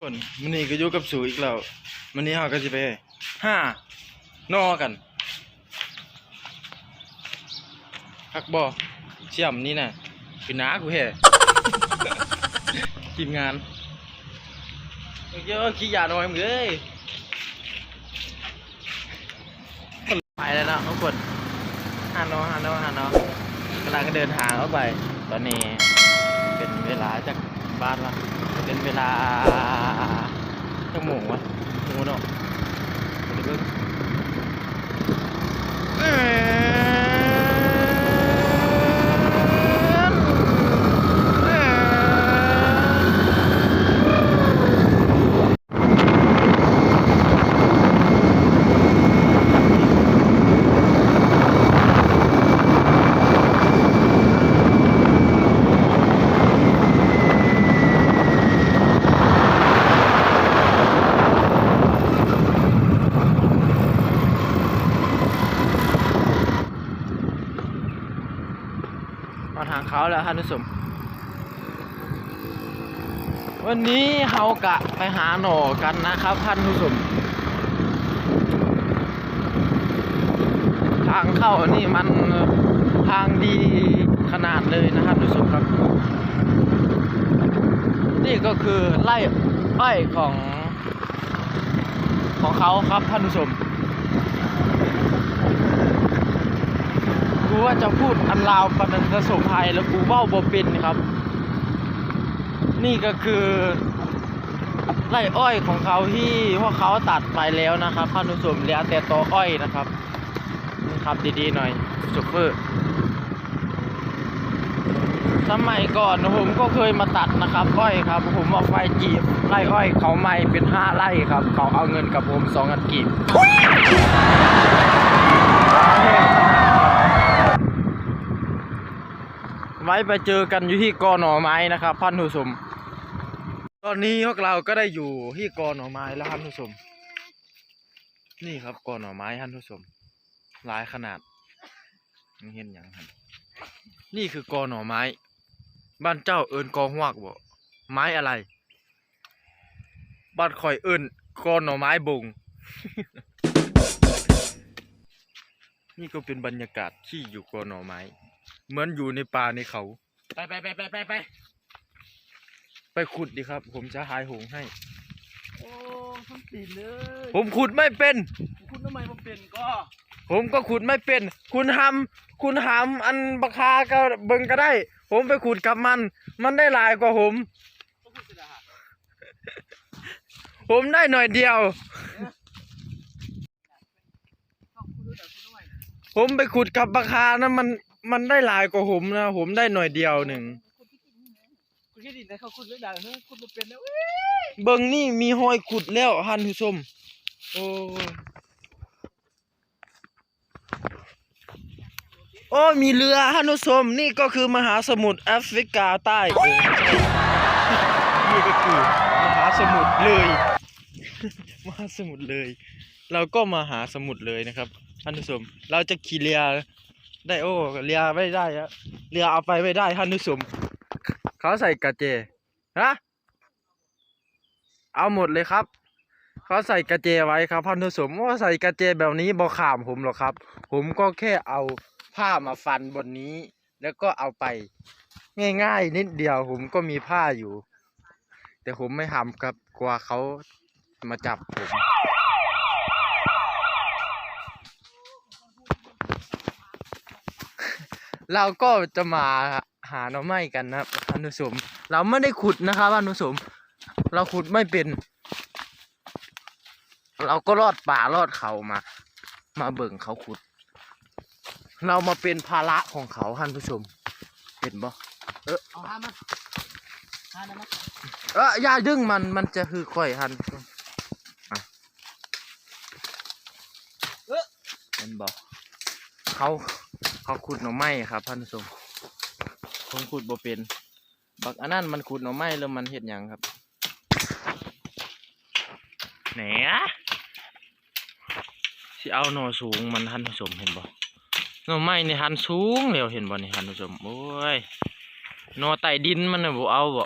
ຄົນ ມື້ນີ້ກໍຢູ່ກັບສູອີກແລ້ວ. ມື້ນີ້ເຮົາກໍຊິໄປຫາໜໍ່ກັນ. ຄັກບໍ່? ສ່ຽມນີ້ນະ ຄືໜ້າກູແທ້ ທີມງານ. ໂອ້ຍ ຂີ້ຢາໜ້ອຍມຶງເອີຍ. ໄປແລ້ວເນາະທຸກຄົນ ຫາໜໍ່ ຫາໜໍ່ ຫາໜໍ່ ກຳລັງເດີນທາງອອກໄປ. ຕອນນີ້ເປັນເວລາຈັກບາດວະ? ເປັນເວລາຈັກໂມງວະ? ບໍ່ຮູ້ເນາະ ບໍ່ໄດ້ເບິ່ງ. ຮອດທາງເຂົ້າແລ້ວທ່ານຜູ້ຊົມ. ວັນນີ້ເຮົາກະໄປຫາໜໍ່ກັນນະຄັບທ່ານຜູ້ຊົມ. ທາງເຂົ້ານີ້ມັນທາງດີຂະໜາດເລີຍນະທ່ານຜູ້ຊົມຄັບ. ນີ້ກໍຄືໄຮ່ອ້ອຍຂອງ ຂອງເຂົາຄັບທ່ານຜູ້ຊົມ. ກູວ່າຈະພູດອັນລາວປານນັ້ນຈະສົມໄພ ແລ້ວກູເວົ້າບໍ່ເປັນຄັບ. ນີ້ກໍຄືໄຮ່ອ້ອຍຂອງເຂົາທີ່ພວກເຂົາຕັດໄປແລ້ວນະຄັບທ່ານຜູ້ຊົມ ເຫຼືອແຕ່ຕໍອ້ອຍນະຄັບ. ຂັບດີໆໜ່ອຍໂຊເຟີ. ສະໄໝກ່ອນຜົມກໍເຄີຍມາຕັດນະຄັບອ້ອຍຄັບ. ຜົມເອົາໄຟຈີບໄຮ່ອ້ອຍເຂົາໃໝ່ເປັນຫ້າໄຮ່ຄັບ. ເຂົາເອົາເງິນກັບຜົມສອງພັນກີບ. ໄວ້ໄປເຈີກັນຢູ່ທີ່ກໍໜໍ່ໄມ້ນະຄັບທ່ານຜູ້ຊົມ. ຕອນນີ້ພວກເຮົາກໍໄດ້ຢູ່ທີ່ກໍໜໍ່ໄມ້ແລ້ວທ່ານຜູ້ຊົມ. ນີ້ຄັບ ກໍໜໍ່ໄມ້ທ່ານຜູ້ຊົມ ຫຼາຍຂະໜາດ. ມັນເຮັດຫຍັງຫັ້ນ? ນີ້ຄືກໍໜໍ່ໄມ້. ບ້ານເຈົ້າເອີ້ນກໍຮວກບໍ? ໄມ້ອະໄລ? ບ້ານຂ້ອຍເອີ້ນກໍໜໍ່ໄມ້ບົງ. ນີ້ກໍເປັນບັນຍາກາດທີ່ຢູ່ກໍໜໍ່ໄມ້ ເໝືອນຢູ່ໃນປ່າໃນເຂົາ. ໄປ ໄປ ໄປ ໄປ ໄປ ໄປ ໄປຂຸດດີຄັບ ຜົມຈະຫາຍໂຫງໃຫ້. ໂອ້ ສົ້ນຕີນເອີຍ ຜົມຂຸດໄມ້ເປັນ. ຂຸດໜໍ່ໄມ້ບໍ່ເປັນກໍ ຜົມກໍຂຸດໄມ້ເປັນ. ຄຸນຫຳ ຄຸນຫຳອັນບັກຄາກໍເບິ່ງກໍໄດ້. ຜົມໄປຂຸດກັບມັນ ມັນໄດ້ຫຼາຍກວ່າຜົມ. ຜົມໄດ້ໜ້ອຍດຽວ. ຜົມໄປຂຸດກັບບັກຄານະ ມັນ ມັນໄດ້ຫຼາຍກວ່າຜົມນະ. ຜົມໄດ້ໜ້ອຍດຽວໜຶ່ງ. ຂຸດຂີ້ດິນໃຫ້ເຂົາຂຸດເລີຍນະ ເຮີຍ ຂຸດບໍ່ເປັນນະ. ເບິ່ງນີ້ ມີຮອຍຂຸດແລ້ວທ່ານຜູ້ຊົມ. ໂອ້ຍ ໂອ້ ມີເຮືອທ່ານຜູ້ຊົມ. ນີ້ກໍຄືມະຫາສະໝຸດແອຟຣິກາໃຕ້. ໂອ້ ບໍ່ໃຊ່ ນີ້ກໍຄືມະຫາສະໝຸດເລີຍ ມະຫາສະໝຸດເລີຍ. ເຮົາກໍມາຫາສະໝຸດເລີຍນະຄັບທ່ານຜູ້ຊົມ. ເຮົາຈະຂີ່ເຮືອໄດ້ ໂອ້ ເຮືອໄວ້ໄດ້ ເຮືອເອົາໄປໄວ້ໄດ້ທ່ານຜູ້ຊົມ. ເຂົາໃສ່ກະແຈ ຮະ ເອົາໝົດເລີຍຄັບ. ເຂົາໃສ່ກະແຈໄວ້ຄັບທ່ານຜູ້ຊົມ. ໂອ້ ໃສ່ກະແຈແບບນີ້ບໍ່ຂ້າມຜົມຫຼອກຄັບ. ຜົມກໍແຄ່ເອົາຜ້າມາຟັນບ່ອນນີ້ ແລ້ວກໍເອົາໄປ ງ່າຍໆນິດດຽວ. ຜົມກໍມີຜ້າຢູ່ ແຕ່ຜົມໄມ່ຫຳຄັບ ກົວເຂົາມາຈັບຜົມ. ເຮົາກໍຈະມາຫາໜໍ່ໄມ້ກັນນະທ່ານຜູ້ຊົມ. ເຮົາໄມ່ໄດ້ຂຸດນະຄັບທ່ານຜູ້ຊົມ ເຮົາຂຸດໄມ່ເປັນ. ເຮົາກໍລອດປ່າລອດເຂົາມາ ມາເບິ່ງເຂົາຂຸດ. ເຮົາມາເປັນພາລະຂອງເຂົາທ່ານຜູ້ຊົມ ເຫັນບໍ່? ເອີ ເອົາຫາມາ ຫານຳມາ. ເອີ ຢ່າດຶງມັນ ມັນຈະຄືຂ້ອຍຫັ້ນ. ເອີ ເຫັນບໍ່? ເຂົາ ເຂົາຂຸດໜໍ່ໄມ້ຄັບທ່ານຜູ້ຊົມ. ຜົມຂຸດບໍ່ເປັນ. ບັກອັນນັ້ນມັນຂຸດໜໍ່ໄມ້ ຫຼືມັນເຮັດຫຍັງຄັບ? ແໜ ຊິເອົາໜໍ່ສູງມັນ ທ່ານຜູ້ຊົມເຫັນບໍ່? ໜໍ່ໄມ້ນີ້ຫັ້ນສູງແລ້ວ ເຫັນບໍ່ນີ້ທ່ານຜູ້ຊົມ? ໂອ້ຍ ໜໍ່ໃຕ້ດິນມັນນະ ບໍ່ເອົາບໍ?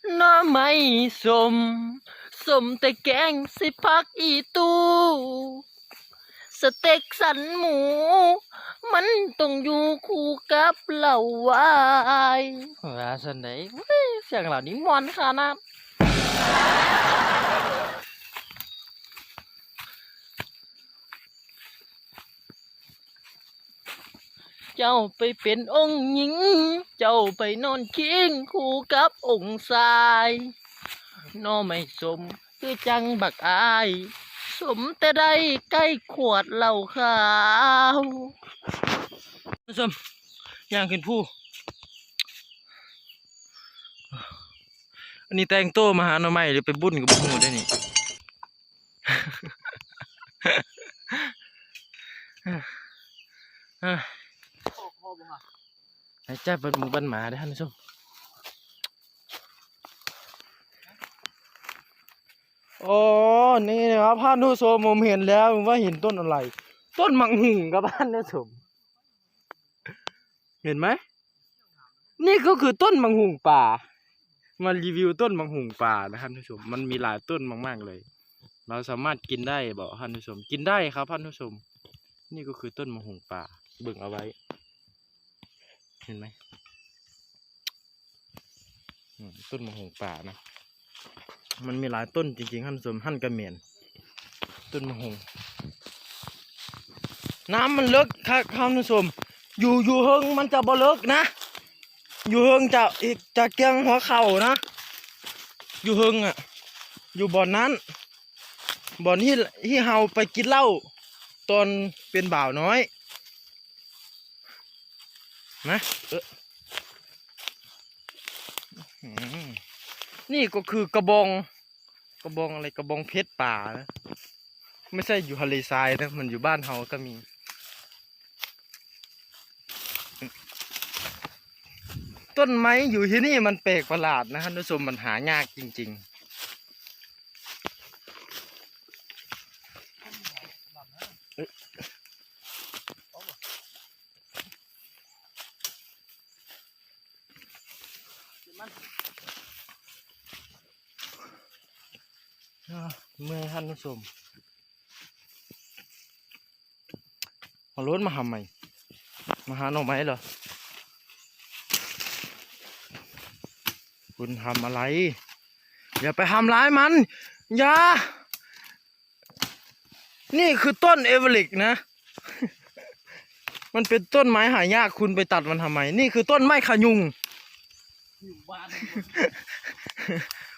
ໜໍ່ໄມ້ສົ້ມ ສົ້ມແຕ່ແກງໃສ່ຜັກອີຕູ ສະເຕັກສັນໝູ ມັນຕ້ອງຢູ່ຄູ່ກັບເຫຼົ້າວາຍ. ວ່າຊັ້ນໃດ໋ ເວີຍ ສຽງເຫຼົ່ານີ້ມ່ວນຂະໜາດ. ເຈົ້າໄປເປັນອົງຍິງ ເຈົ້າໄປນອນຄີງຄູ່ກັບອົງຊາຍ. ໜໍ່ໄມ້ສົ້ມຄືຈັ່ງບັກອາຍ ສົ້ມແຕ່ໄດ້ໃກ້ຂວດເຫຼົ້າຂາວ. ທ່ານຜູ້ຊົມ ຍ່າງຂຶ້ນພູ ອັນນີ້ແຕ່ງໂຕມາຫາໜໍ່ໄມ້ ຫຼືໄປບຸນກໍບໍ່ຮູ້ເດ້ນີ້. ໃຫ້ຈັບເບິ່ງໝູ່ບັນໝາເດີທ່ານຜູ້ຊົມ. ອໍ ນີ້ນະຄັບທ່ານຜູ້ຊົມ ຜົມເຫັນແລ້ວ ວ່າເຫັນຕົ້ນອະໄລ? ຕົ້ນໝາກຫຸ່ງຄັບທ່ານຜູ້ຊົມ. ເຫັນໄໝ? ນີ້ກໍຄືຕົ້ນໝາກຫຸ່ງປ່າ. ມາຣີວິວຕົ້ນໝາກຫຸ່ງປ່ານະທ່ານຜູ້ຊົມ. ມັນມີຫຼາຍຕົ້ນມາກໆເລີຍ. ເຮົາສາມາດກິນໄດ້ບໍ່ທ່ານຜູ້ຊົມ? ກິນໄດ້ຄັບທ່ານຜູ້ຊົມ. ນີ້ກໍຄືຕົ້ນໝາກຫຸ່ງປ່າ. ເບິ່ງເອົາໄວ້. ເຫັນໄໝ? ອືມ ຕົ້ນໝາກຫຸ່ງປ່ານະ ມັນມີຫຼາຍຕົ້ນຈິງໆ ທ່ານຜູ້ຊົມ. ຫັ້ນກະແມ່ນຕົ້ນໝາກຫຸ່ງ. ນ້ຳມັນເລິກຄັກທ່ານຜູ້ຊົມ. ຢູ່ ຢູ່ເທິງມັນຈະບໍ່ເລິກນະ. ຢູ່ເທິງຈະ ຈະກຽງຫົວເຂົ່ານະ. ຢູ່ເທິງອະ ຢູ່ບ່ອນນັ້ນ ບ່ອນທີ່ ທີ່ເຮົາໄປກິນເຫຼົ້າຕອນເປັນບ່າວນ້ອຍ. ນະ ເອີ ອືມ ນີ້ກໍຄືກະບອງ ກະບອງອະໄລ ກະບອງເພັດປານະ. ໄມ່ໃຊ່ຢູ່ທະເລຊາຍນະ ມັນຢູ່ບ້ານເຮົາກໍມີ. ຕົ້ນໄມ້ຢູ່ທີ່ນີ້ມັນແປກປະຫຼາດນະທ່ານຜູ້ຊົມ ມັນຫາຍາກຈິງໆ. ເມື່ອຍທ່ານຜູ້ຊົມ. ເອົາໂລດ ມາຫາໄມ້ ມາຫາໜໍ່ໄມ້ເຫຼືອ. ຄຸນທຳອະໄລ? ຢ່າໄປທຳລາຍມັນ ຢ່າ. ນີ້ຄືຕົ້ນເອເວີເຣັດນະ ມັນເປັນຕົ້ນໄມ້ຫາຍາກ ຄຸນໄປຕັດມັນທຳໄມ? ນີ້ຄືຕົ້ນໄມ້ຂະຍຸງ.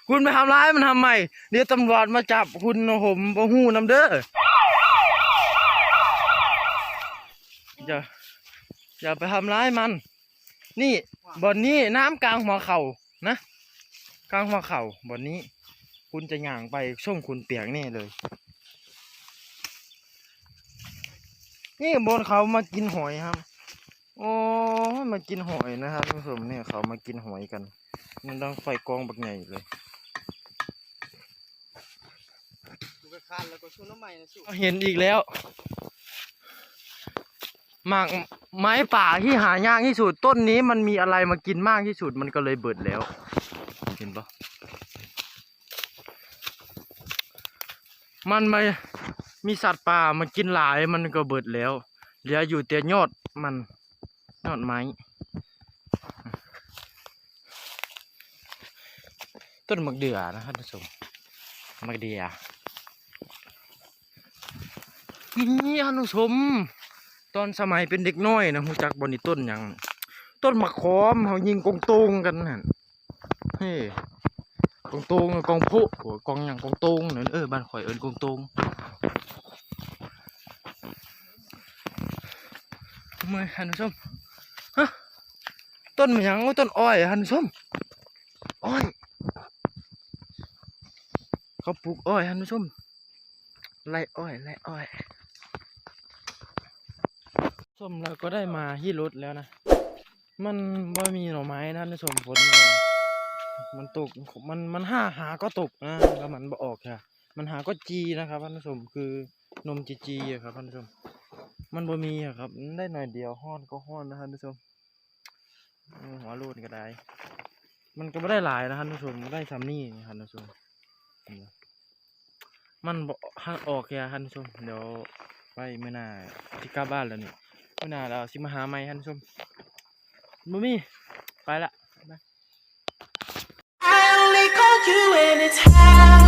ຄຸນໄປທຳລາຍມັນທຳໄມ? ດຽວຕຳຫຼວດມາຈັບຄຸນນະ ຜົມບໍ່ຮູ້ນຳເດີ. ຢ່າ ຢ່າໄປທຳລາຍມັນ. ນີ້ ບ່ອນນີ້ນ້ຳກາງຫົວເຂົ່ານະ ກາງຫົວເຂົ່າບ່ອນນີ້. ຄຸນຈະຍ່າງໄປ ຊົງຄຸນປຽກແນ່ເລີຍ. ນີ້ບ່ອນເຂົາມາກິນຫອຍຄັບ. ໂອ້ຍ ມາກິນຫອຍນະທ່ານຜູ້ຊົມ. ນີ້ເຂົາມາກິນຫອຍກັນ. ມັນດັງໄຟກອງບັກໃຫຍ່ເລີຍ. ເຫັນອີກແລ້ວ ໝາກໄມ້ປ່າທີ່ຫາຍາກທີ່ສຸດ. ຕົ້ນນີ້ມັນມີອະໄລມາກິນມາກທີ່ສຸດ ມັນກໍເລີຍເບິດແລ້ວ. ເຫັນບໍ່? ມັນມາ ມີສັດປ່າມາກິນຫຼາຍ ມັນກໍເບິດແລ້ວ. ເຫຼືອຢູ່ແຕ່ຍອດມັນ ຍອດໄມ້ ຕົ້ນໝາກເດືອນະທ່ານຜູ້ຊົມ. ໝາກເດືອ ນີ້ທ່ານຜູ້ຊົມ ຕອນສະໄໝເປັນເດັກນ້ອຍນະ ຮູ້ຈັກບໍ່ນີ້ ຕົ້ນຫຍັງ? ຕົ້ນໝາກຂອມ ເຮົາຍິງກົງໂຕງກັນຫັ້ນ. ເອີ ກົງໂຕງ ກອງໂພະ ໂອ້ ກອງຫຍັງ ກົງໂຕງນັ້ນ. ເອີ ບ້ານຂ້ອຍເອີ້ນກົງໂຕງ. ເມື່ອຍທ່ານຜູ້ຊົມ. ຮະ ຕົ້ນຫຍັງ? ໂອ້ ຕົ້ນອ້ອຍທ່ານຜູ້ຊົມ. ອ້ອຍ ເຂົາປູກອ້ອຍທ່ານຜູ້ຊົມ. ໄລ່ອ້ອຍ ໄລ່ອ້ອຍ. ຊົມ ເຮົາກໍໄດ້ມາທີ່ລົດແລ້ວນະ. ມັນບໍ່ມີໜໍ່ໄມ້ນະທ່ານຜູ້ຊົມ. ຝົນມັນຕົກ ມັນ ມັນຫາ ຫາກໍຕົກນະ ແລ້ວມັນບໍ່ອອກ. ມັນຫາກໍຈີ່ນະຄັບທ່ານຜູ້ຊົມ. ຄືນົມຈີ່ໆ ອະຄັບທ່ານຜູ້ຊົມ. ມັນບໍ່ມີອະຄັບ ໄດ້ໜ້ອຍດຽວ. ຮ້ອນກໍຮ້ອນນະທ່ານຜູ້ຊົມ. ໂອ້ ຫົວໂລ້ນກໍໄດ້. ມັນກໍບໍ່ໄດ້ຫຼາຍນະທ່ານຜູ້ຊົມ ໄດ້ສ່ຳນີ້ນະທ່ານຜູ້ຊົມ ເຫັນບໍ່? ມັນບໍ່ທັນອອກເທື່ອທ່ານຜູ້ຊົມ ດຽວໄວ້ມື້ໜ້າຊິກັບບ້ານແລ້ວນີ້ ມື້ໜ້າແລ້ວຊິມາຫາໃໝ່ທ່ານຜູ້ຊົມ ບໍ່ມີ ໄປລະ ບາຍບາຍ. I only call you when it's high.